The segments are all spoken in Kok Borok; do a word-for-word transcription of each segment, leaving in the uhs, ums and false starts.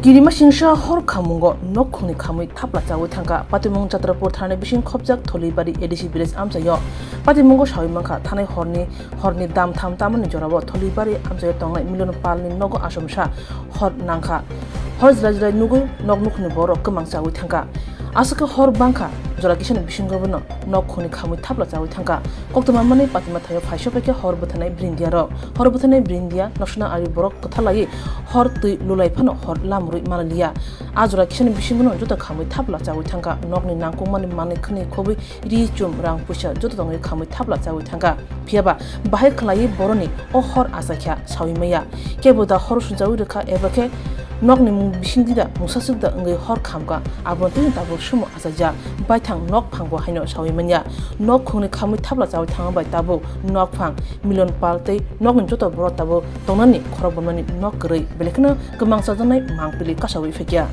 Kirimasingsa hor khamungo nok khungni khamwi thapla chawi thangkha. Patimung Chatrapur thanani bising khopjak Tholibari A D C village amchaio. Patimungo sawi mankha, thanai horni, horni dam tham tamani jorao Tholibari amchaio tongnai Milion Palni nogo asomsa hor nangkha. Hor jlai jlai nugwi nok nukhungni borok kwmang chawi thangkha. Aswkhe hor bangkha, jora kisani bisingo bono nok khungni khamwi thapla chawi thangkha. Koktwma manwi patima thaio phaisa paikha hor bwthanai brindia rok. Hor bwthanai brindia noksana ari borok kwthalai hor twi lulai phano hor lamrwi manliya. A jora kisani bisingono joto khamwi thapla chawi thangkha. Nokni nangkukmani manwi khwnwi khobwi ri chum rang puisa joto tongwi khamwi thapla chawi thangkha. Phiyaba bahai khwlaiwi boroni o hor achaikha sawi maya. Kebo da hor sunchawi rwkha eba khe nokni mung bisingdi da mungsaswk da wngwi hor khamkha. Abono tini tabuk sumo achaijak. Baithang nok phango haino sawi manya. Nok khungni khamwi thapla chawi thangma bai tabuk nok phang Milion Pal tei nokni joto borok tabuk tongnani khorok bomnani nok kwrwi. Belai kheno kwmang chajaknai mangpili kasawi phaikha.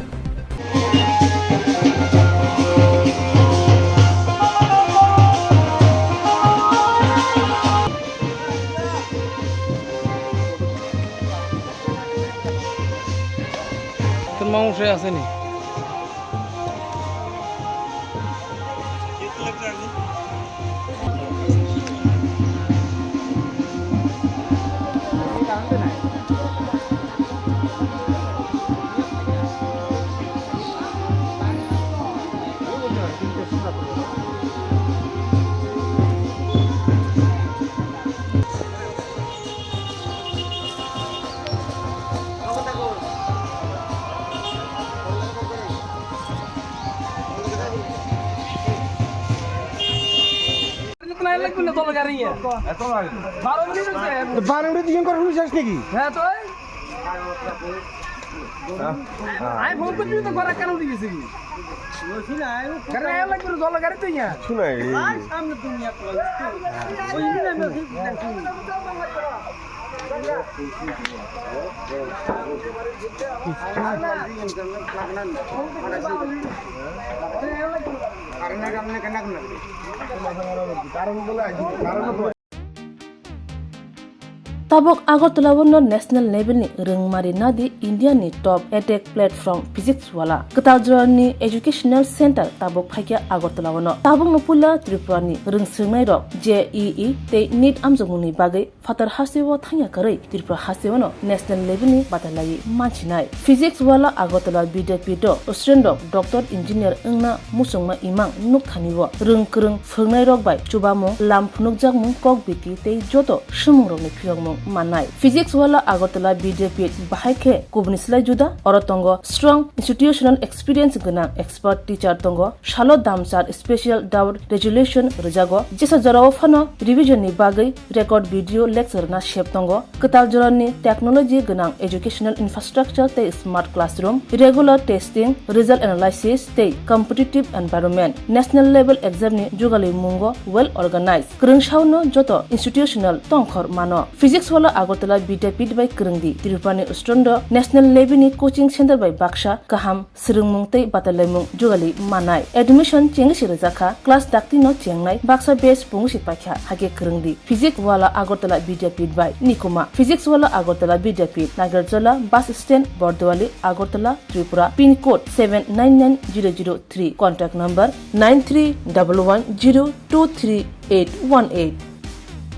Kwmang se aseni. বারো মিনিট দিকে করে হুনি যাস নাকি? হ্যাঁ তো। আমি ফোন করছি তো করার কারণ দিয়েছি। কারণ এর লাগবে জল গাড়ি তো ইয়া। শুনাই। সামনে দুনিয়া তো। ওই দিন আমি Tabuk Agartala o no national level ni rwngmari nadi India ni top edtech platform Physics Wala. Kwtal jora ni educational center tabuk phaikha Agartala o no. Tabuk no puila Tripura ni rwngswngnai rok J E E tei NEET amjokmung ni bagwi phatar hasteo thangya kwrwi Tripura hasteo no national level ni batalaiwi mansinai. Physics Wala Agartala Vidyapith o student rok doctor engineer wngna muchungma imang nukthani o rwng kwrwng phwrwngnai rok bai chubamung, lam phunukjakmung, kok biti tei joto swmung rokni phiyokmung mannai. Physics Wala Agartala Vidyapith bahai khe kubuni slai juda, oro tongo strong institutional experience gwnang expert teacher tongo, salo damsar special doubt resolution rwjago, jesa jorao phano revision ni bagwi record video lecture na sep tongo. Kwtal jorani technology gwnang educational infrastructure tei smart classroom, regular testing, result analysis tei competitive environment, national level exam ni jugali mungo well organized. Kwrwng saono joto institutional tongkhor mano. Physics Wala Agartala Vidyapith bai kwrwngdi. Tripura ni student rok national level ni coaching center bai baksa kaham swrwngmung tei batalaimung jugali manai. Admission chengwi se rwjakha, class dakti no chengnai, baksa batch pungwi se paikha, hakhe kwrwngdi. Physics Wala Agartala Vidyapith bai nikuma. Physics Wala Agartala Vidyapith, Nagarjala bus stand, Bordowali, Agartala, Tripura, pin code seven nine nine zero zero three, contact number nine three double one zero two three eight one eight.